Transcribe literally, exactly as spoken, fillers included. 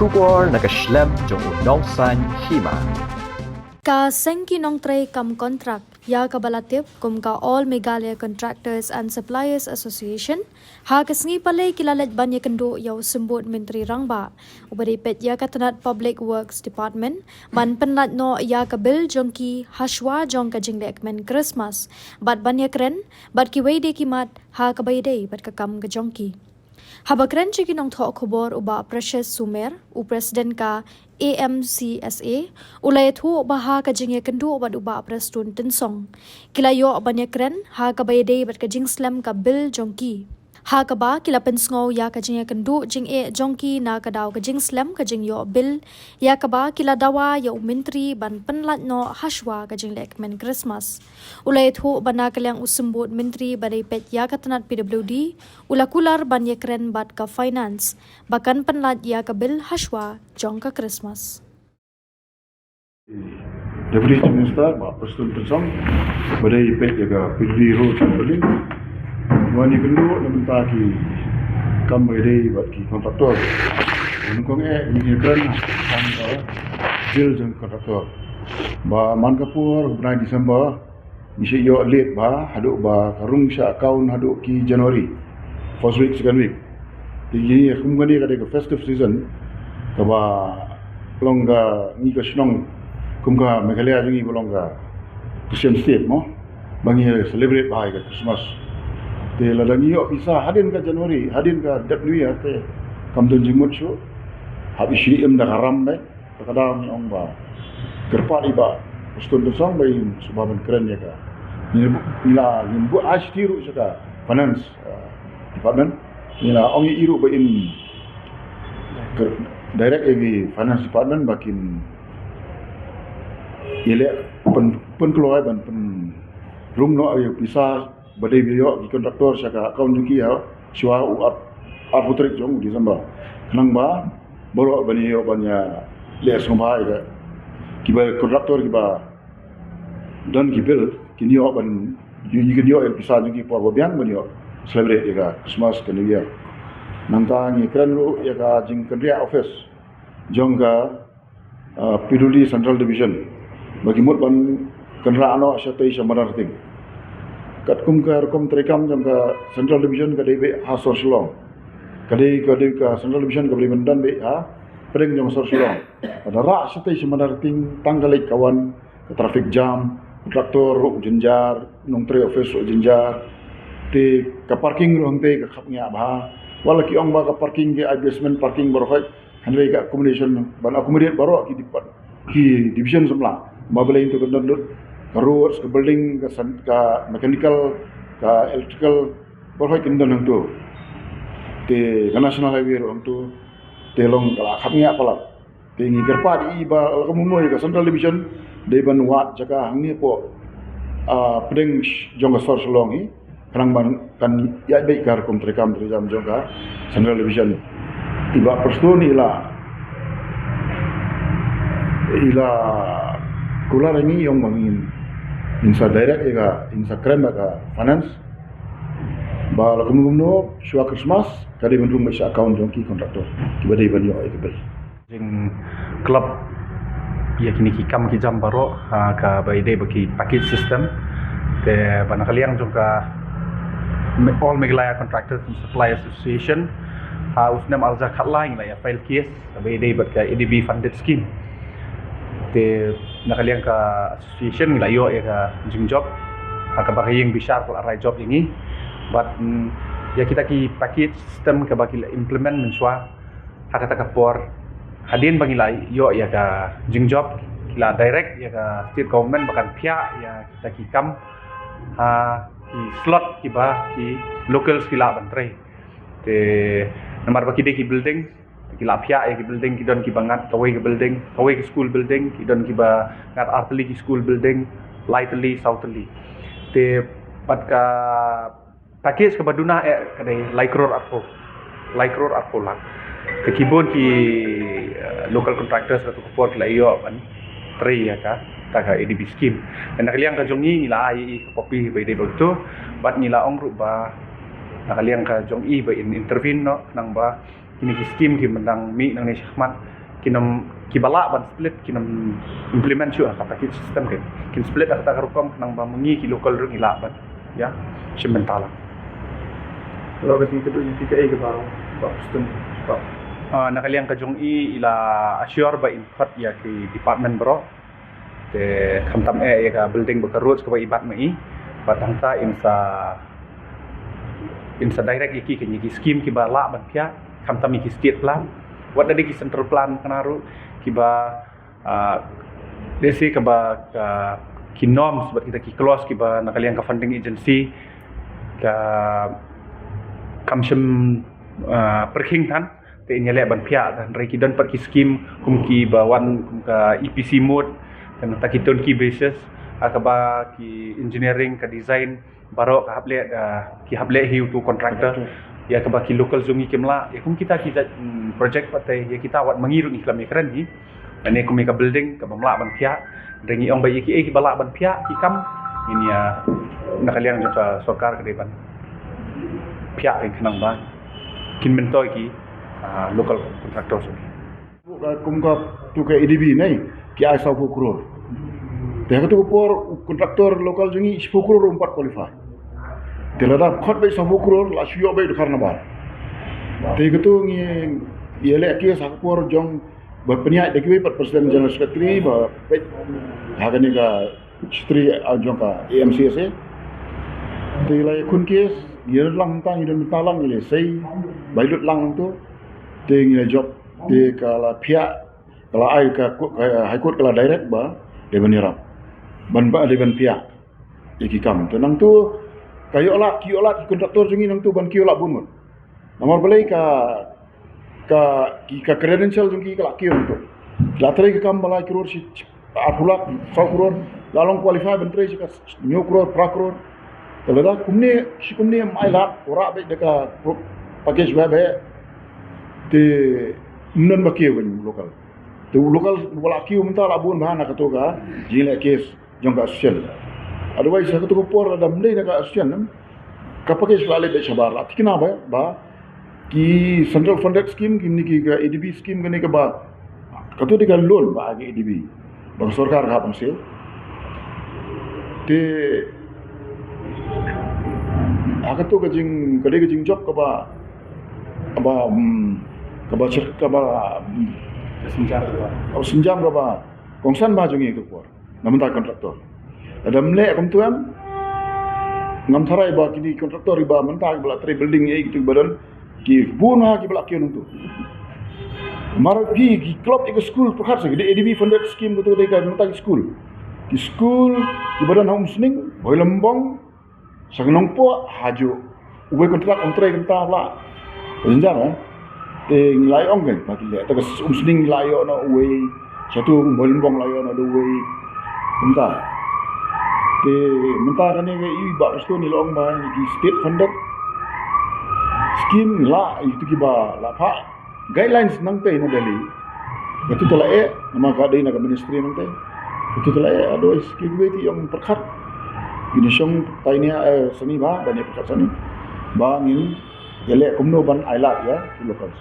Khubor na ka shlem jong u Nongsaiñ Hima. Ka seng ki nongtrei kam kontrak ïa kaba la tip kum ka All Meghalaya Contractors and Suppliers Association, ha ka sngi Palei ki la leit ban ïakynduh ïa u Symbud Myntri Rangbah uba dei peit ïa ka tnat Public Works Department ban pynlait noh ïa ka bill jong ki hashwa jong ka jinglehkmen Christmas bad ban ïakren bad kiwei de ki mat ha kaba ïadei bad ka kam ka jong ki. Haba kren sha ki nongthoh khubor u Bah Precious Sumer, u President ka A M C S A, u la ïathuh ba ha ka jingïakynduh bad u Bah Prestone Tynsong, ki la ïoh ban ïakren ha kaba ïadei bad ka jingslem ka bill jong ki, ha kaba ki la pynsngew ïa ka jingïakynduh jingeh jong ki na ka daw ka jingslem ka jingïoh bill, ïa kaba ki la dawa ïa u Myntri ban pynlait noh hashwa ka jinglehkmen Christmas. U la ïathuh ba na ka liang u Symbud Myntri ba dei peit ïa ka tnat P W D u la kular ban ïakren bad ka Finance ba kan pynlait ïa ka bill hashwa jong ka Christmas. Deputy Chief Minister Bah Prestone Tynsong ba dei peit ïa ka P W D Road and Building, wan ïakynduh na bynta ki kam ba ïadei bad ki contractor. Nyngkong eh ngi ïakren kam ka bill jong contractor ba man ka por u bnai December ngi shu ïoh late bha haduh ba ka rung sha account haduh ki January, first week, second week. Te ngi kum kane ka dei ka festive season kaba long ka ngi ka shnong kum ka Meghalaya jong ngi ba long ka Christian state mo, ba ngi celebrate bha ïa ka Christmas. Te lada ngi ïoh pisa hadien ka January, hadien ka dep New Year te kam don jingmut shuh. Hap i shu im da ka ram beit. Te ka dang ngi ong ba kyrpad i Bah Prestone Tynsong ba in sngewbha ban kren ïa ka. Ngi la, ngi buh aiti ruh sha ka Finance, uh, Department. Ngi la ong ïa i ruh ba in kyr-, direct ïa ki Finance Department ba kin ïaleh pyn, pynkloi ban pynrung noh ïa pisa ba dei ba ïoh ki contractor sha ka account jong ki ha shuwa u ar, arphew tarik jong u December. Khnang ba baroh ban ïoh ban ïaleh sngewbha ïa ka, kiba contractor kiba don ki bill kin ïoh ban, ïoh, kin ïoh ïa pisa jong ki por ba biang ban ïoh celebrate ïa ka Christmas ka New Year. Nangta ngi kren ruh ïa ka jingkynriah office jong ka uh, P W D Central Division ba ki mut ban kynrah noh shatei sha Madarting. Katkum ka rukom treikam jong ka Central Division ka dei beit ha sor Shillong. Ka dei, ka dei ka Central Division kaba dei ban don beit ha pdeng jong sor Shillong. Lada rah shatei sha Madarting tang ka leit ka wan, ka traffic jam, contractor ruh u jynjar, nongtrei office ruh u jynjar. Te ka parking ruh hangtei ka khapngiah bha. Wat la ki ong ba ka parking ki ai basement parking baroh khoit, hynrei ka accommodation ban accommodate baroh ki depart, ki division samla. Ba balei to ka don lut ka roads, ka building, ka san-, ka mechanical, ka electrical, baroh ki don hangto. Te ka National Highway ruh hangto. Te long ka la khapngiah palat. Te ngi kyrpad ïa i ba la ka mumoi ka Central Division dei ban wad jaka hangne hapoh, ah, pdeng sh-, jong ka sor Shillong hi. Khnang ban kan ïaid beit ka rukom treikam treijam jong ka Central Division. I Bah Prestone i la, i la kular ïa ngi, i ong ba ngin, ngin sa direct ïa ka, ngin sa kren bad ka Finance ba la kumno kumno shuwa Christmas ka dei ban rung beit sha account jong ki contractor kiba dei ban ïoh ïa ka bill. Jingklop ïa kine ki kam ki jam baroh, ha, kaba ïadei bad ki package system. Te ba na ka liang jong ka Me-, All Meghalaya Contractors and Suppliers Association, ha u snem arhajar khatlai ngi la ïa file case kaba ïadei bad ka A D B funded scheme. Te na ka liang ka association ngi la ïoh ïa ka jingjop, ha kaba ka ïing bishar ka la rai jop ïa ngi. Bad, mm, ïa kita ki package system kaba ki la implement mynshuwa, ha kata ka por, hadien ba ngi la ïoh ïa ka jingjop, ki la direct ïa ka state government ba kan phiah ïa kita ki kam ha ki slot kiba ki locals ki lah ban trei. Te namar ba ki dei ki building, ki la phiah ïa ki building, ki don kiba ngat kawei ka building, kawei ka school building, ki don kiba ngat artylli ki school building, laitylli, sawtylli. Te bad ka package kaba duna eh ka dei lai klur arphew, lai klur arphew lak. Te ki bun ki, eh, local contractors katu ka por ki la ïoh ban trei ïa kata ka A D B scheme. Te na ka liang ka jong ngi ngi la ai ïa i ka copy ba i dei ba tu, bad ngi la ong ruh ba na ka liang ka jong i ba in intervene noh, khnang ba Kine ki scheme ki mynta mih nangne shakhmat, kin ym, kiba lah ban split kin ym implement shuh ha kata ki system ki. Kin split ha kata ka rukom khnang ba ma ngi ki local ruh ngi lah ban ïa shim bynta lang. Lo ka jingkyrduh jong phi kaei kaba, ba phi sdang, ba. Ah, na ka liang ka jong i, i la assure ba in khot ïa ki department baroh. Te khamtam eh ïa ka building bad ka road kaba i bat ma i. Bad hangta in sa, in sa direct ïa ki, ïa ki scheme kiba lah ban phiah, khamtam ïa ki state plan. Wat la dei ki central plan kane ruh, kiba, ah, dei shi kaba, ka, ki norms bad kita ki clause kiba na ka liang ka funding agency ka, kam shym, ah, pyrkhing than. Te in ïaleh ban phiah, hynrei ki don pat ki scheme kum kiba wan kum ka E P C mode, te nangta ki turnkey basis, ha kaba ki engineering, ka design baroh ka hap leh, ah, ki hap leh hi u tu contractor. Contractor. Ïa kaba ki local jong ngi kim lah, ïa kum kita kita, hmm, project pat te ïa kita wat ma ngi ruh ngi khlem ïakren hi. Lane kum ïa ka building kaba ym lah ban phiah, hynrei ngi ong ba ïa kiei kiba lah ban phiah ki kam, ngin ïa, na ka liang jong ka sorkar ka dei ban phiah ïa khnang ba kin myntoi ki, ah, local contractors. Kum ka, tu ka A D B ne, ki ai sawphew klur. Te ha katu ka por u contractor local jong ngi shiphew klur um pat qualify. Te lada khot beit sawphew klur, la shu ïoh beit dkhar na bar. Te katu ngi ïaleh case ha ka por jong ba pynïaid da kiwei pat President General Secretary ba peit ha kane ka Secretary, ah, jong ka A M C S A. Te la ïakhun case, ngi lut lang hangta, ngi don hangta lang, ngi la sei ba lut lang hangto. Te ngi la jop, te ka la phiah, ka la ai ka, ka High Court ka la direct ba dei ban ïarap, ban, ba dei ban phiah ïa ki kam. Te nangto ka ïoh lad, ki ïoh lad ki contractor jong ngi nangto ban kiew lah bun ngut. Namar balei ka, ka, ki, ka credential jong ki ka la kiew nangto. La trei ka kam ba lai klur shi, shi arphew lak, saw klur, la long qualify ban trei shi ka hynñiew klur, phra klur. Te lada kumne, shi kumne ym ailad, u rah beit da ka pro-, package ba bha. Te ym don ba kiew ban u local. Te u local ba la kiew mynta la bun bha na kato ka jingleh case jong ka association. Otherwise ha kato ka por lada ym dei na ka association, ka package la leit beit shabar, la thikna ba, ba ki central funded scheme, kine ki ka A D B scheme kane kaba, kato dei ka loan ba ai ka A D B, ba ka sorkar ka hap ban siew. Te ha kato ka jing, ka dei ka jingjop kaba, kaba, hmm, kaba sher-, kaba, hmm, ka synjam kaba, kaba synjam kaba kongsan bha jong ngi ha kato ka por. Na mynta contractor. Lada ym leh kumto em, ngam tharai ba kine contractor kiba mynta kiba la trei building ïa kitu kiba don, ki bun ha kiba la kiew nangto. Mar phi ki club ïa ka school pyrkhat sa, ki dei A D B funded scheme, kato dei ka mynta ki school. Ki school kiba don ha Umsning, Bhoirymbong, Sha ka Nongpoh hajuh. Uwei contract um trei kynta pla. Ka jynjar, eh. Te ngi la ïoh ong kein, ba ki leh. Te ka Umsning ngi la ïoh noh uwei. Shatu Bhoirymbong la ïoh noh da uwei. Kynta. Te mynta kane ka i Bah Prestone i la ong ba ki state funded scheme la, itu kiba la phah guidelines nangtei na Delhi. Katu te la eh, namar ka dei na ka ministry nangtei. Katu te la eh, otherwise kiwei te ïong pyrkhat. Kin shong tainia, eh, sani ba, ban ïa pyrkhat sani. Ba ngin ïaleh kumno ban ailad ïa ki locals.